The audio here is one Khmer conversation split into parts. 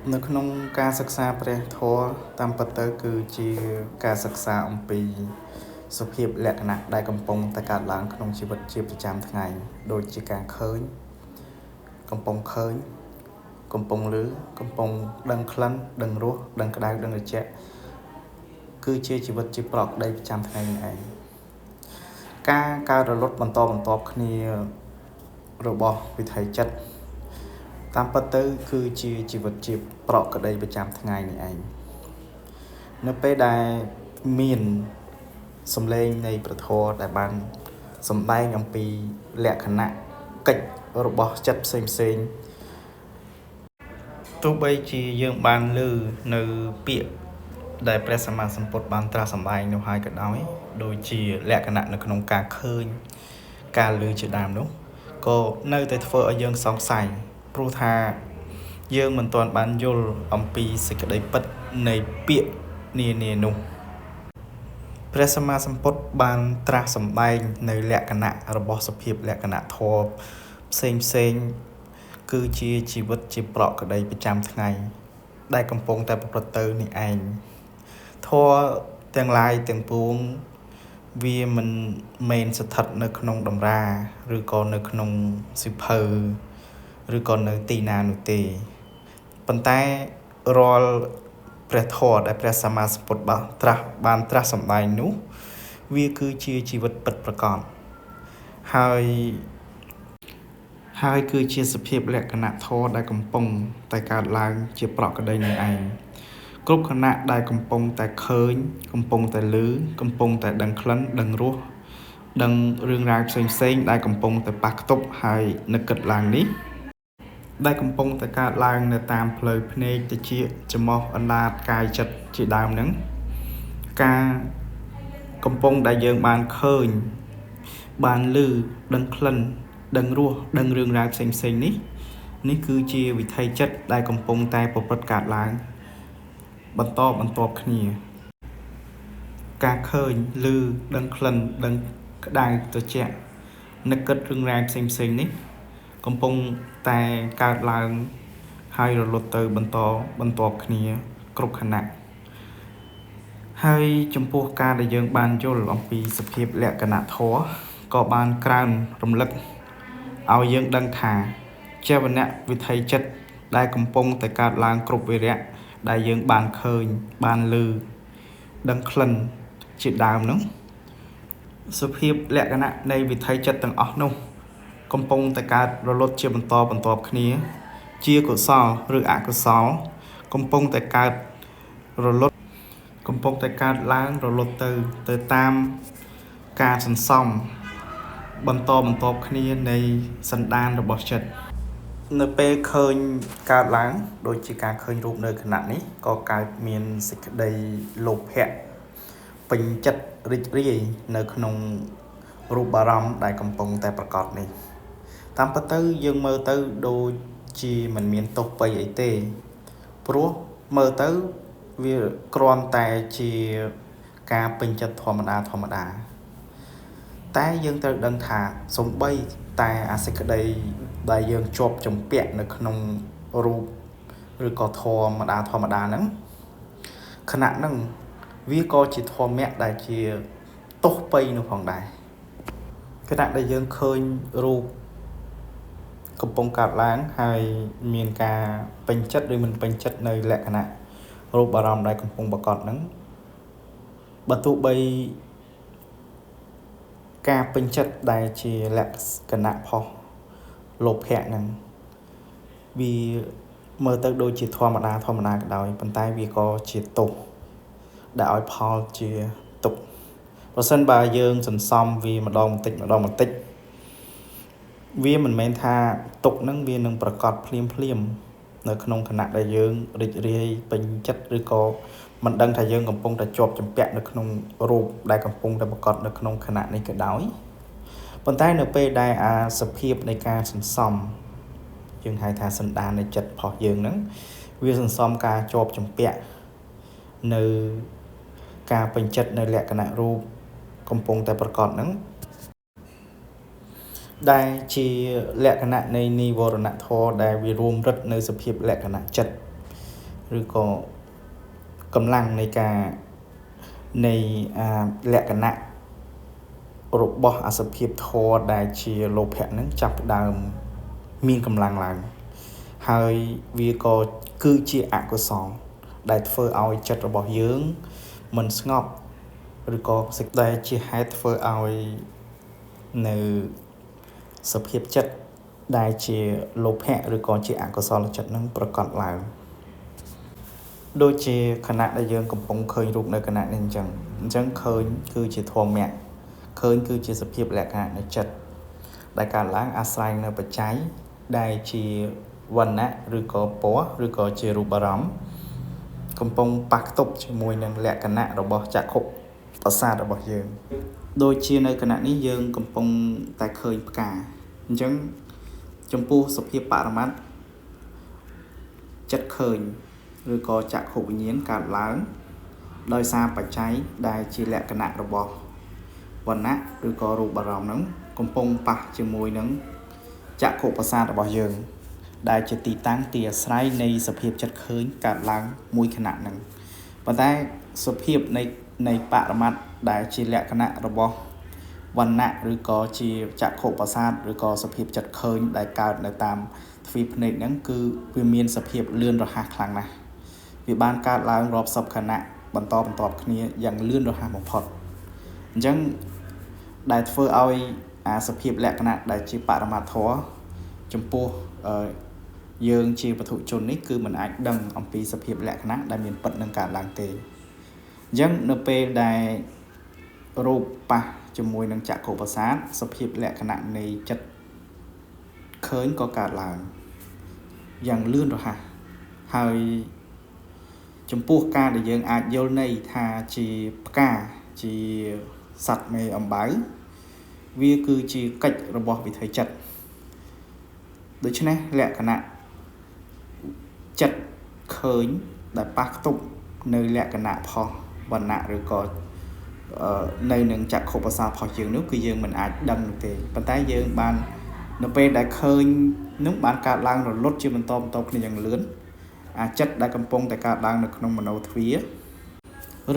នៅក្នុងការសិក្សាព្រះធម៌តាមពិតទៅគឺជាការសិក្សាអំពីសភាពលក្ខណៈដែលកំពុងតែកើតឡើងក្នុងជីវិតជាប្រចាំថ្ងៃដូចជាការឃើញកំពុងឃើញកំពុងឮកំពុងដឹងក្លិនដឹងរសដឹងក្តៅដឹងត្រជាក់គឺជាជីវិតជាប្រក្រតីប្រចាំថ្ងៃនេះឯងការកើតរលត់បន្តបន្ទាប់គ្នារបស់វិថីចិត្តតាមពិតទៅគឺជាជីវិតជាប្រក្រតីប្រចាំថ្ងៃនេះឯងនៅពេលដែលមានសម្លេងនៃព្រះធម៌ដែលបានសម្ដែងអំពីលក្ខណៈកិច្ចរបស់ចិត្តផ្សេងផ្សេងទោះបីជាយើងបានឮនៅពាក្យដែលព្រះសម្មាសម្ពុទ្ធបានត្រាស់សម្ដែងនោះហើយក៏ដោយដូចជាលក្ខណៈនៅក្នុងការឃើញការឮជាដើមនោះក៏នៅតែធ្វើឲ្យយើងសង្ស័យព្រោះថាយើងមិនទាន់បានយល់អំពីសេចក្តីពិតនៃពាក្យនានានោះព្រះសម្មាសម្ពុទ្ធបានត្រាស់សម្ដែងនៅលក្ខណៈរបស់សភាពលក្ខណៈធម៌ផ្សេងផ្សេងគឺជាជីវិតជាប្រក្រតីប្រចាំថ្ងៃដែលកំពុងតែប្រព្រឹត្តទៅនេះឯងធម៌ទាំងឡាយទាំងពួងវាមិនមែនស្ថិតនៅក្នុងតម្រាឬក៏នៅក្នុងសៀវភៅឬក៏នៅទីណានោះទេប៉ុន្តែរាល់ព្រះធម៌ដែលព្រះសម្មាសម្ពុទ្ធបានត្រាស់សម្ដែងនោះវាគឺជាជីវិតពិតប្រាកដហើយគឺជាសភាពលក្ខណៈធម៌ដែលកំពុងតែកើតឡើងជាប្រក្រតីនឹងឯងគ្រប់ខណៈដែលកំពុងតែឃើញកំពុងតែឮកំពុងតែដឹងក្លិនដឹងរសដឹងរឿងរ៉ាវផ្សេងផ្សេងដែលកំពុងតែប៉ះខ្ទប់ហើយនឹកគិតឡើងនេះដែលកំពុងតែកើតឡើងនៅតាមផ្លូវភ្នែកត្រចៀកច្រមុះអណ្ដាតកាយចិត្តជាដើមហ្នឹងការកំពុងដែលយើងបានឃើញបានឮដឹងក្លិនដឹងរសដឹងរឿងរ៉ាវផ្សេងផ្សេងនេះនេះគឺជាវិថីចិត្តដែលកំពុងតែប្រព្រឹត្តកើតឡើងបន្តបន្ទាប់គ្នាការឃើញឮដឹងក្លិនដឹងក្តៅត្រជាក់នឹកគិតរឿងរ៉ាវផ្សេងផ្សេងនេះកំពុងតែកើតឡើងហើយរលត់ទៅបន្តបន្ទាប់គ្នាគ្រប់ខណៈហើយចំពោះការដែលយើងបានយល់អំពីសភាពលក្ខណៈធម៌ក៏បានក្រើនរំលឹកឲ្យយើងដឹងថាចេវនៈវិថីចិត្តដែលកំពុងតែកើតឡើងគ្រប់វិរៈដែលយើងបានឃើញបានឮដឹងក្លិនជាដើមនោះសភាពលក្ខណៈនៃវិថីចិត្តទាំងអស់នោះកំពុងតែកើតរលត់ជាបន្តបន្ទាប់គ្នាជាកុសលឬអកុសលកំពុងតែកើតរលត់កំពុងតែកើតឡើងរលត់ទៅតាមការសន្សំបន្តបន្ទាប់គ្នានៃសន្តានរបស់ចិត្តនៅពេលឃើញកើតឡើងដូចជាការឃើញរូបនៅខណៈនេះក៏កើតមានសេចក្តីលោភៈពេញចិត្តរីករាយនៅក្នុងរូបអារម្មណ៍ដែលកំពុងតែប្រកបនេះតាមពិតទៅយើងមើលទៅដូចជាមិនមានទោសពៃអីទេព្រោះមើលទៅវាគ្រាន់តែជាការពេញចិត្តធម្មតាធម្មតាតែយើងត្រូវដឹងថាសំបីតែអាសេចក្តីដែលយើងជាប់ជំពាក់នៅក្នុងរូបឬក៏ធម្មតាធម្មតាហ្នឹងខណៈហ្នឹងវាក៏ជាធម្មៈដែលជាទោសពៃនោះផងដែរខណៈដែលយើងឃើញរូបកំពុងកើតឡើងហើយមានការពេញចិត្តឬមិនពេញចិត្តនៅលក្ខណៈរូបអារម្មណ៍ដែលកំពុងប្រកបហ្នឹងបើទោះបីការពេញចិត្តដែលជាលក្ខណៈផុសលោភៈហ្នឹងវាមើលទៅដូចជាធម្មតាធម្មតាក៏ដោយប៉ុន្តែវាក៏ជាទោសដែលឲ្យផលជាទុក្ខប្រសិនបើយើងសន្សំវាម្ដងបន្តិចម្ដងបន្តិចវាមិនមែនថាទុក្ខហ្នឹងវានឹងប្រកបភ្លាមភ្លាមនៅក្នុងខណៈដែលយើងរីករាយពេញចិត្តឬក៏មិនដឹងថាយើងកំពុងតែជាប់ជំពាក់នៅក្នុងរូបដែលកំពុងតែប្រកបនៅក្នុងខណៈនេះក៏ដោយប៉ុន្តែនៅពេលដែលអាសភាពនៃការសន្សំយើងហៅថាសន្តាននៃចិត្តផុសយើងហ្នឹងវាសន្សំការជាប់ជំពាក់នៅការពេញចិត្តនៅលក្ខណៈរូបកំពុងតែប្រកបហ្នឹងដែលជាលក្ខណៈនៃនិវរណធម៌ដែលវារួមរឹតនៅសភាពលក្ខណៈចិត្ត ឬក៏កម្លាំងនៃការនៃលក្ខណៈរបស់អសភាពធម៌ដែលជាលោភៈនឹងចាប់ផ្ដើមមានកម្លាំងឡើងហើយវាក៏គឺជាអកុសលដែលធ្វើឲ្យចិត្តរបស់យើងមិនស្ងប់ឬក៏សេចក្តីជាហេតុធ្វើឲ្យនៅសភាពចិត្តដែលជាលោភៈឬក៏ជាអកុសលចិត្តនឹងប្រកបឡើងដូចជាខណៈដែលយើងកំពុងឃើញរូបនៅខណៈនេះអញ្ចឹងឃើញគឺជាធម្មៈឃើញគឺជាសភាពលក្ខណៈនៃចិត្តដែលកើតឡើងអាស្រ័យនៅបច្ច័យដែលជាវណ្ណៈឬក៏ពណ៌ឬក៏ជារូបអារម្មណ៍កំពុងប៉ះខ្ទប់ជាមួយនឹងលក្ខណៈរបស់ចក្ខុប្រសាទរបស់យើងដូចជានៅខណៈនេះយើងកំពុងតែឃើញផ្កាអញ្ចឹងចំពោះសភាពបរមត្តចិត្តឃើញឬក៏ចក្ខុវិញ្ញាណកើតឡើងដោយសារបច្ច័យដែលជាលក្ខណៈរបស់វណ្ណៈឬក៏រូបអារម្មណ៍ហ្នឹងកំពុងប៉ះជាមួយនឹងចក្ខុប្រសាទរបស់យើងដែលជាទីតាំងទីអាស្រ័យនៃសភាពចិត្តឃើញកើតឡើងមួយខណៈហ្នឹងប៉ុន្តែសភាពនៃបរមត្តដែលជាលក្ខណៈរបស់វណ្ណៈឬក៏ជាចក្ខុប្រសាទឬក៏សភាពចិត្តឃើញដែលកើតនៅតាមទ្វីភ្នែកហ្នឹងគឺវាមានសភាពលឿនរហ័សខ្លាំងណាស់វាបានកើតឡើងរាប់សិបខណៈបន្តបន្ទាប់គ្នាយ៉ាងលឿនរហ័សបំផុតអញ្ចឹងដែលធ្វើឲ្យអាសភាពលក្ខណៈដែលជាបរមត្ថធម៌ចំពោះយើងជាបុថុជននេះគឺមិនអាចដឹងអំពីសភាពលក្ខណៈដែលមានពិតនឹងកើតឡើងទេអញ្ចឹងនៅពេលដែលរូបប៉ះជាមួយនឹងចក្ខុប្រសាទសភាពលក្ខណៈនៃចិត្តឃើញក៏កើតឡើងយ៉ាងលឿនរហ័សហើយចំពោះការដែលយើងអាចយល់ន័យថាជាផ្កាជាសត្វមេអំបៅវាគឺជាកិច្ចរបស់វិថីចិត្តដូច្នេះលក្ខណៈចិត្តឃើញដែលប៉ះខ្ទប់នៅលក្ខណៈផុសវណ្ណៈឬក៏នៅនឹងចក្ខុប្រសាទផុសយើងនោះគឺយើងមិនអាចដឹងនោះទេប៉ុន្តែយើងបាននៅពេលដែលឃើញនោះបានកើតឡើងរលត់ជាបន្តបន្ទាប់គ្នាយ៉ាងលឿនអាចិត្តដែលកំពុងតែកើតឡើងនៅក្នុងមโนទ្វា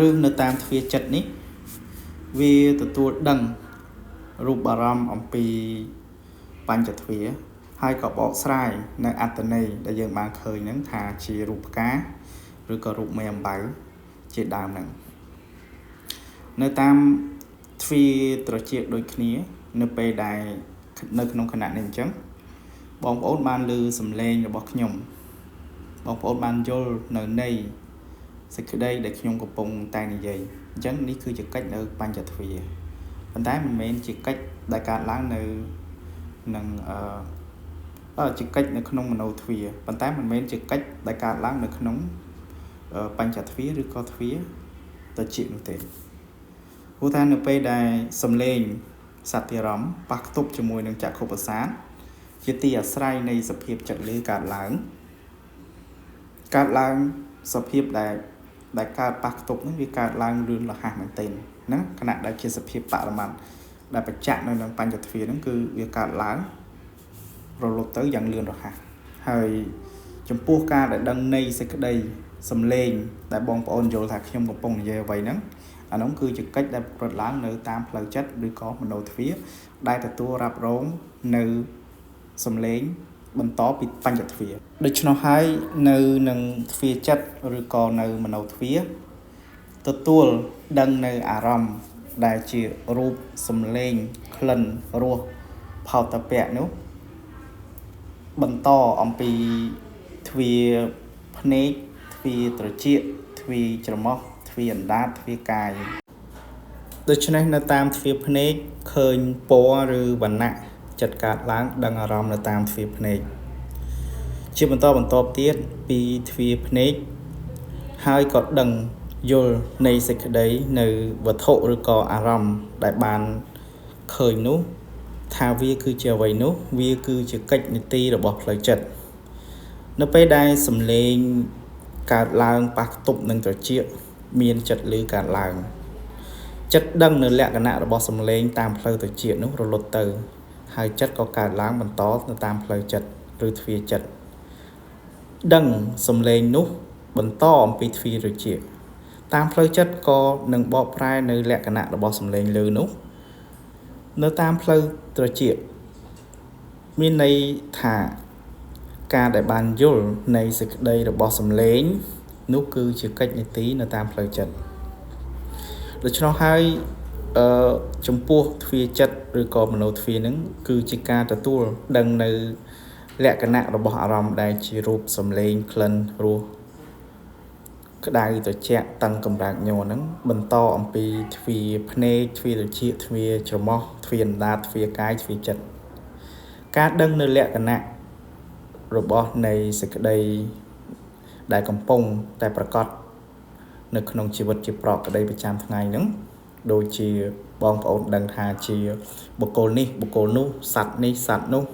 ឬនៅតាមទ្វាចិត្តនេះវាទទួលដឹងរូបអារម្មណ៍អំពីបញ្ចទ្វាហើយក៏បកស្រាយនៅអត្ថន័យដែលយើងបានឃើញហ្នឹងថាជារូបផ្កាឬក៏រូបមេអំបៅជាដើមហ្នឹងនៅតាមទ្វាត្រចៀកដូចគ្នានៅពេលដែលនៅក្នុងខណៈនេះអញ្ចឹងបងប្អូនបានឮសំឡេងរបស់ខ្ញុំបងប្អូនបានយល់នៅន័យសេចក្តីដែលខ្ញុំកំពុងតែនិយាយអញ្ចឹងនេះគឺជាកិច្ចនៅបញ្ចទ្វាប៉ុន្តែមិនមែនជាកិច្ចដែលកើតឡើងនៅនឹងជាកិច្ចនៅក្នុងមโนទ្វាប៉ុន្តែមិនមែនជាកិច្ចដែលកើតឡើងនៅក្នុងបញ្ចទ្វាឬក៏ទ្វាត្រចៀកនោះទេព្រោះថានៅពេលដែលសំឡេងសត្យារម្មណ៍ប៉ះខ្ទប់ជាមួយនឹងចក្ខុប្រសាទជាទីអាស្រ័យនៃសភាពចិត្តឮកើតឡើងសភាពដែលកើតប៉ះខ្ទប់ហ្នឹងវាកើតឡើងលឿនរហ័សមែនទែនណាខណៈដែលជាសភាពបរមត្តដែលបញ្ជាក់នៅនឹងបញ្ចទ្វាហ្នឹងគឺវាកើតឡើងរលត់ទៅយ៉ាងលឿនរហ័សហើយចំពោះការដែលដឹងន័យសេចក្តីសំឡេងដែលបងប្អូនយល់ថាខ្ញុំកំពុងនិយាយអ្វីហ្នឹងអានោះគឺជាកិច្ចដែលប្រព្រឹត្តឡើងនៅតាមផ្លូវចិត្តឬក៏មโนទ្វាដែលទទួលរ៉ាប់រងនៅសំឡេងបន្តពីបញ្ចទ្វាដូច្នោះហើយនៅនឹងទ្វាចិត្តឬក៏នៅមโนទ្វាទទួលដឹងនៅអារម្មណ៍ដែលជារូបសំឡេងក្លិនរសផោតពៈនោះបន្តអំពីទ្វាភ្នែកទ្វាត្រចៀកទ្វាច្រមុះទ្វាអណ្ដាតទ្វាកាយដូច្នេះនៅតាមទ្វាភ្នែកឃើញពណ៌ឬវណ្ណៈចិត្តកើតឡើងដឹងអារម្មណ៍នៅតាមទ្វាភ្នែកជាបន្តបន្ទាប់ទៀតពីទ្វាភ្នែកហើយក៏ដឹងយល់នៃសេចក្តីនៅវត្ថុឬក៏អារម្មណ៍ដែលបានឃើញនោះថាវាគឺជាអ្វីនោះវាគឺជាកិច្ចនីតិរបស់ផ្លូវចិត្តនៅពេលដែលសំឡេងកើតឡើងប៉ះខ្ទប់នឹងត្រចៀកមានចិត្តឮកើតឡើងចិត្តដឹងនៅលក្ខណៈរបស់សំឡេងតាមផ្លូវត្រចៀកនោះរលត់ទៅហើយចិត្តក៏កើតឡើងបន្តទៅតាមផ្លូវចិត្តឬទ្វាចិត្តដឹងសំឡេងនោះ បន្តអំពីទ្វារត្រចៀកតាមផ្លូវចិត្តក៏នឹងបកប្រែនៅលក្ខណៈរបស់សំឡេងឮនោះនៅតាមផ្លូវត្រចៀកមានន័យថាការដែលបានយល់នៃសេចក្តីរបស់សំឡេងនោះគឺជាកិច្ចនីតិនៅតាមផ្លូវចិត្តដូច្នោះហើយចំពោះទ្វារចិត្តឬក៏មโนទ្វារហ្នឹងគឺជាការទទួលដឹងនៅលក្ខណៈរបស់អារម្មណ៍ដែលជារូបសំឡេងក្លិនរសក្តៅត្រជាក់តឹងកម្រើកញ័រហ្នឹងបន្តអំពីទ្វារភ្នែកទ្វារត្រចៀកទ្វារច្រមុះទ្វារអណ្ដាតទ្វារកាយទ្វារចិត្តការដឹងនៅលក្ខណៈរបស់នៃសេចក្តីដែលកំពុងតែប្រកបនៅក្នុងជីវិតជាប្រកក្តីប្រចាំថ្ងៃហ្នឹងដូចជាបងប្អូនដឹងថាជាបុគ្គលនេះបុគ្គលនោះសត្វនេះសត្វនោះ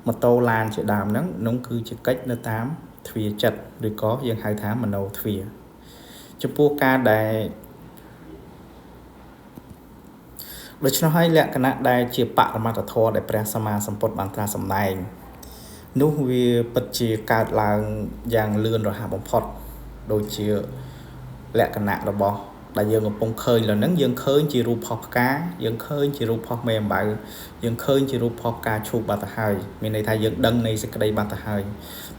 ម៉ូតូឡានជាដើមហ្នឹងនោះគឺជាកិច្ចនៅតាមទ្វារចិត្តឬក៏យើងហៅថាមโนទ្វារចំពោះការដែលដូច្នោះហើយលក្ខណៈដែលជាបរមត្ថធម៌ដែលព្រះសម្មាសម្ពុទ្ធបានត្រាស់សម្ដែងនោះវាពិតជាកើតឡើងយ៉ាងលឿនរហ័សបំផុតដូចជាលក្ខណៈរបស់ដែលយើងកំពុងឃើញលើហ្នឹងយើងឃើញជារូបផុសផ្កាយើងឃើញជារូបផុសមេអំបៅយើងឃើញជារូបផុសផ្កាឈូកបាត់ទៅហើយមានន័យថាយើងដឹងនៃសេចក្តីបាត់ទៅហើយ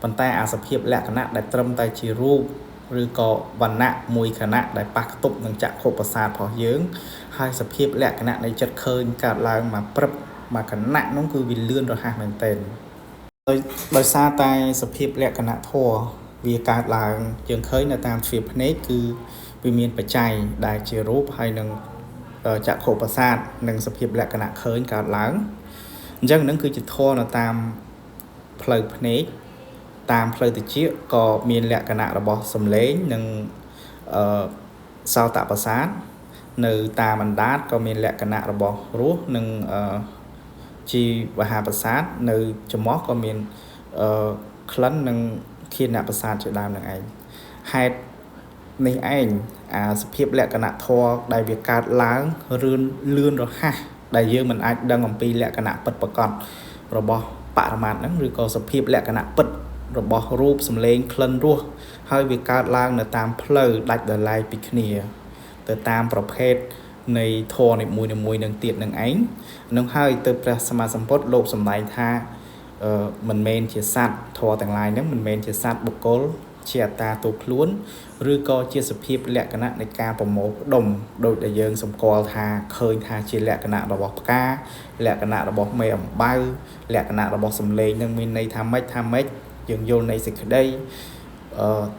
ប៉ុន្តែអាសភាពលក្ខណៈដែលត្រឹមតែជារូបឬក៏វណ្ណៈមួយខណៈដែលប៉ះខ្ទប់នឹងចក្ខុប្រសាទរបស់យើងហើយសភាពលក្ខណៈនៃចិត្តឃើញកើតឡើងមកព្រឹបមួយខណៈនោះគឺវាលឿនរហ័សមែនទែនដោយសារតែសភាពលក្ខណៈធម៌វាកើតឡើងយើងឃើញនៅតាមទ្វារភ្នែកគឺវាមានបច្ច័យដែលជារូបហើយនឹងចក្ខុប្រសាទនិងសភាពលក្ខណៈឃើញកើតឡើងអញ្ចឹងនឹងគឺជាធម៌នៅតាមផ្លូវភ្នែកតាមផ្លូវត្រចៀកក៏មានលក្ខណៈរបស់សំឡេងនិងសោតប្រសាទនៅតាមអណ្ដាតក៏មានលក្ខណៈរបស់រសនិងជីវហាប្រសាទនៅច្រមុះក៏មានក្លិននិងខៀនប្រសាទជាដើមនឹងឯងហេតុនេះឯងអាសភាពលក្ខណៈធម៌ដែលវាកើតឡើងរឿនលឿនរហ័សដែលយើងមិនអាចដឹងអំពីលក្ខណៈពិតប្រាកដរបស់បរមត្ថហ្នឹងឬក៏សភាពលក្ខណៈពិតរបស់រូបសម្លេងក្លិនរសហើយវាកើតឡើងនៅតាមផ្លូវដាច់ដោយឡែកពីគ្នាទៅតាមប្រភេទនៃធម៌នីមួយៗនឹងទៀតនឹងឯងនឹងហើយទៅព្រះសម្មាសម្ពុទ្ធលោកសម្ដែងថាមិនមែនជាសត្វធម៌ទាំងឡាយហ្នឹងមិនមែនជាសត្វបុគ្គលជាអត្តាតួខ្លួនឬក៏ជាសភាពលក្ខណៈនៃការប្រមូលផ្ដុំដោយដែលយើងសម្គាល់ថាឃើញថាជាលក្ខណៈរបស់ផ្កាលក្ខណៈរបស់មេអំបៅលក្ខណៈរបស់សម្លេងនឹងមានន័យថាម៉េចថាម៉េចយើងយល់នៃសេចក្តី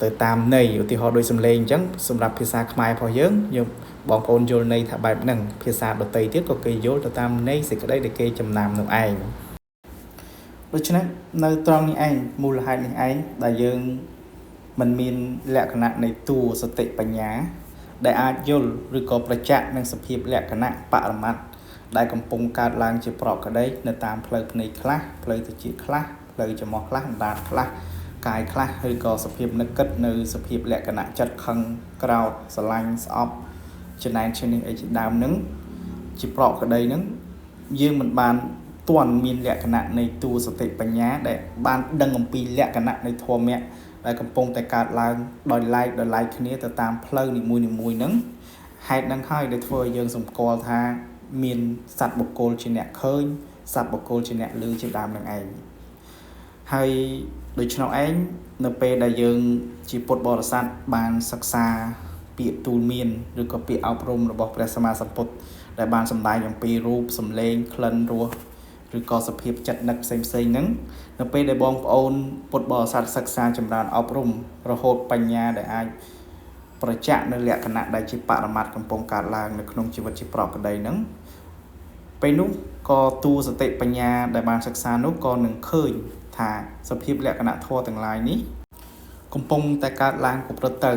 ទៅតាមន័យឧទាហរណ៍ដូចសម្លេងអញ្ចឹងសម្រាប់ភាសាខ្មែររបស់យើងយើងបងប្អូនយល់ន័យថាបែបហ្នឹងភាសាដទៃទៀតក៏គេយល់ទៅតាមន័យសេចក្តីដែលគេចំណាំនោះឯងដូច្នេះនៅត្រង់នេះឯងមូលហេតុនេះឯងដែលយើងមិនមានលក្ខណៈនៃតួសតិបញ្ញាដែលអាចយល់ឬក៏ប្រចាក់នឹងសភាពលក្ខណៈបរមត្ថដែលកំពុងកើតឡើងជាប្រកក្តីនៅតាមផ្លូវភ្នែកខ្លះផ្លូវត្រចៀកខ្លះផ្លូវច្រមុះខ្លះអណ្ដាតខ្លះកាយខ្លះឬក៏សភាពនឹកគិតនៅសភាពលក្ខណៈចិត្តខឹងក្រោធស្រឡាញ់ស្អប់ចំណែនជានេះអីជាដើមនឹងជាប្រកក្តីនឹងយើងមិនបានទាន់មានលក្ខណៈនៃតួសតិបញ្ញាដែលបានដឹងអំពីលក្ខណៈនៃធម៌ដែលកំពុងតែកើតឡើងដោយឡែកដោយឡែកគ្នាទៅតាមផ្លូវនីមួយៗហ្នឹងហេតុហ្នឹងហើយដែលធ្វើឲ្យយើងសម្គាល់ថាមានសត្វបុគ្គលជាអ្នកឃើញសត្វបុគ្គលជាអ្នកឮជាដើមនឹងឯងហើយដូច្នោះឯងនៅពេលដែលយើងជាពុទ្ធបរិស័ទបានសិក្សាពាក្យទូលមានឬក៏ពាក្យអប់រំរបស់ព្រះសម្មាសម្ពុទ្ធដែលបានសម្ដែងអំពីរូបសម្លេងក្លិនរសឬក៏សភាពចិត្តនឹកផ្សេងផ្សេងហ្នឹងនៅពេលដែលបងប្អូនពុទ្ធបរិស័ទសិក្សាចម្រើនអប់រំរហូតបញ្ញាដែលអាចប្រចាក់នៅលក្ខណៈដែលជាបរមត្ថកំពុងកើតឡើងនៅក្នុងជីវិតជាប្រកក្តីហ្នឹងពេលនោះក៏តួសតិបញ្ញាដែលបានសិក្សានោះក៏នឹងឃើញថាសភាពលក្ខណៈធម៌ទាំងឡាយនេះកំពុងតែកើតឡើងប្រព្រឹត្តទៅ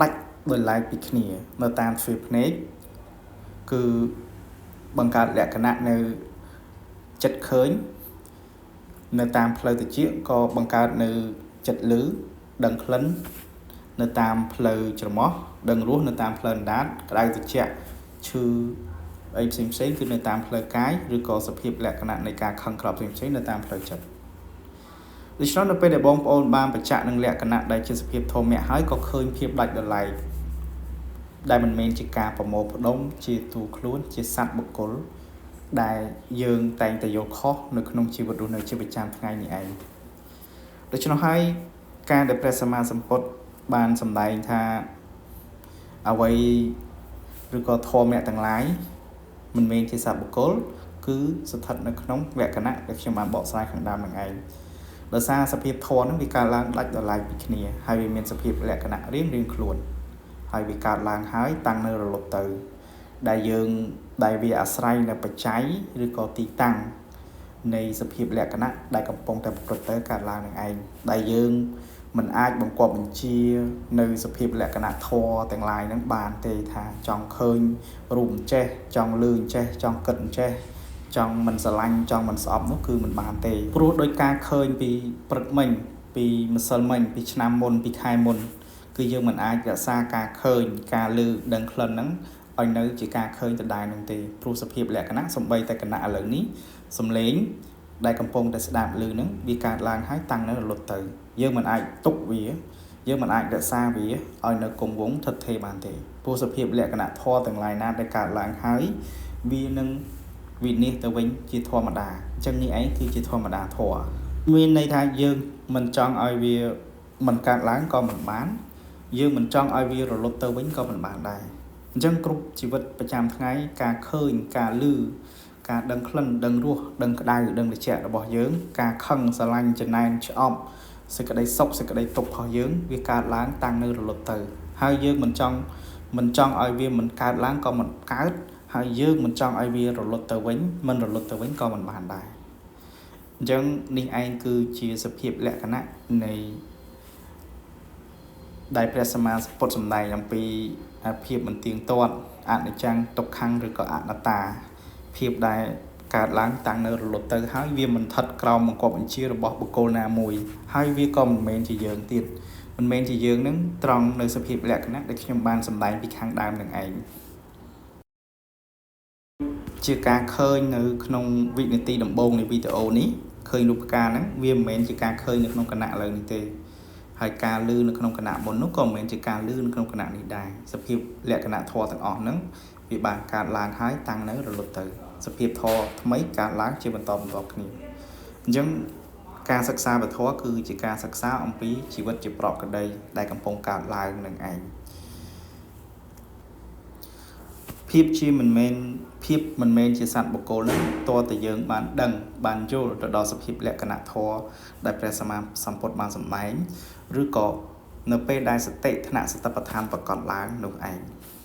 ដាច់ដោយឡែកពីគ្នានៅតាមទ្វារភ្នែកគឺបង្កើតលក្ខណៈនៅចិត្តឃើញនៅតាមផ្លូវត្រចៀកក៏បង្កើតនៅចិត្តឮដឹងក្លិននៅតាមផ្លូវច្រមុះដឹងរសនៅតាមផ្លូវអណ្ដាតក្តៅត្រជាក់ឈឺអីផ្សេងផ្សេងគឺនៅតាមផ្លូវកាយឬក៏សភាពលក្ខណៈនៃការខឹងក្រោធផ្សេងផ្សេងនៅតាមផ្លូវចិត្ត ដូច្នោះនៅពេលដែលបងប្អូនបានបញ្ជាក់នឹងលក្ខណៈដែលជាសភាពធម្មៈហើយក៏ឃើញភាពដាច់ដោយឡែកដែលមិនមែនជាការប្រមូលផ្ដុំជាតួខ្លួនជាសត្វបុគ្គលដែលយើងតែងតែយល់ខុសនៅក្នុងជីវិតរស់នៅជាប្រចាំថ្ងៃនេះឯងដូច្នោះហើយការដែលព្រះសម្មាសម្ពុទ្ធបានសម្ដែងថាអ្វីឬក៏ធម៌ទាំងឡាយមិនមែនជាសត្វបុគ្គលគឺស្ថិតនៅក្នុងលក្ខណៈដែលខ្ញុំបានបកស្រាយខាងដើមនឹងឯងដោយសារសភាពធម៌ហ្នឹងវាកើតឡើងដាច់ដោយឡែកពីគ្នាហើយវាមានសភាពលក្ខណៈរៀងៗខ្លួនហើយវាកើតឡើងហើយតាំងនៅរលត់ទៅដែលយើងដែលវាអាស្រ័យនៅបច្ច័យឬក៏ទីតាំងនៃសភាពលក្ខណៈដែលកំពុងតែប្រព្រឹត្តទៅកើតឡើងនឹងឯងដែលយើងមិនអាចបង្គាប់បញ្ជានៅសភាពលក្ខណៈធម៌ទាំងឡាយហ្នឹងបានទេថាចង់ឃើញរូបអញ្ចេះចង់លឺអញ្ចេះចង់គិតអញ្ចេះចង់មិនស្រឡាញ់ចង់មិនស្អប់នោះគឺមិនបានទេព្រោះដោយការឃើញពីព្រឹកមិញពីម្សិលមិញពីឆ្នាំមុនពីខែមុនគឺយើងមិនអាចរក្សាការឃើញការលឺដឹងក្លិនហ្នឹងឲ្យនៅជាការឃើញដដែលនោះទេព្រោះសភាពលក្ខណៈសំបីតែគណៈឥឡូវនេះសំឡេងដែលកំពុងតែស្ដាប់ឮហ្នឹងវាកើតឡើងហើយតាំងនៅរលត់ទៅយើងមិនអាចទុកវាយើងមិនអាចរក្សាវាឲ្យនៅគង់វង្សថិតថេរបានទេព្រោះសភាពលក្ខណៈធម៌ទាំងឡាយណាដែលកើតឡើងហើយវានឹងវិនិច្ឆ័យទៅវិញជាធម្មតាអញ្ចឹងនេះឯងគឺជាធម្មតាធម៌មានន័យថាយើងមិនចង់ឲ្យវាមិនកើតឡើងក៏មិនបានយើងមិនចង់ឲ្យវារលត់ទៅវិញក៏មិនបានដែរអញ្ចឹងគ្រប់ជីវិតប្រចាំថ្ងៃការឃើញការឮការដឹងក្លិនដឹងរសដឹងក្តៅដឹងត្រជាក់របស់យើងការខឹងស្រឡាញ់ចំណែនឆ្អប់សេចក្តីសុខសេចក្តីទុក្ខរបស់យើងវាកើតឡើងតាំងនៅរលត់ទៅហើយយើងមិនចង់ឲ្យវាមិនកើតឡើងក៏មិនកើតហើយយើងមិនចង់ឲ្យវារលត់ទៅវិញមិនរលត់ទៅវិញក៏មិនបានដែរអញ្ចឹងនេះឯងគឺជាសភាពលក្ខណៈនៃដែលព្រះសម្មាសម្ពុទ្ធសម្ដែងអំពីភាពមិនទៀងទាត់អនិច្ចំទុក្ខំឬក៏អនត្តាភាពដែលកើតឡើងតាំងនៅរលត់ទៅហើយវាមិនស្ថិតក្រោមបង្គាប់បញ្ជារបស់បុគ្គលណាមួយហើយវាក៏មិនមែនជាយើងទៀតមិនមែនជាយើងនឹងត្រង់នៅសភាពលក្ខណៈដែលខ្ញុំបានសម្ដែងពីខាងដើមនឹងឯងជាការឃើញនៅក្នុងវិនាទីដំបូងនៃវីដេអូនេះឃើញរូបផ្កាហ្នឹងវាមិនមែនជាការឃើញនៅក្នុងគណៈឥឡូវនេះទេហើយការលឺនៅក្នុងគណៈមុននោះក៏មិនមែនជាការលឺនៅក្នុងគណៈនេះដែរសភាពលក្ខណៈធម៌ទាំងអស់ហ្នឹងវាបានកើតឡើងហើយតាំងនៅរលត់ទៅសភាពធម៌ថ្មីកើតឡើងជាបន្តបន្ទាប់គ្នាអញ្ចឹងការសិក្សាពធគឺជាការសិក្សាអំពីជីវិតជាប្រក្រតីដែលកំពុងកើតឡើងនឹងឯងភាពជាមិនមែនភាពមិនមែនជាសត្វបុគ្គលនឹងតើតើយើងបានដឹងបានយល់ទៅដល់សភាពលក្ខណៈធម៌ដែលព្រះសម្មាសម្ពុទ្ធបានសម្ដែងឬក៏នៅពេលដែលសតិថ្នាក់សតិប្បដ្ឋានប្រកបឡើងនោះឯង។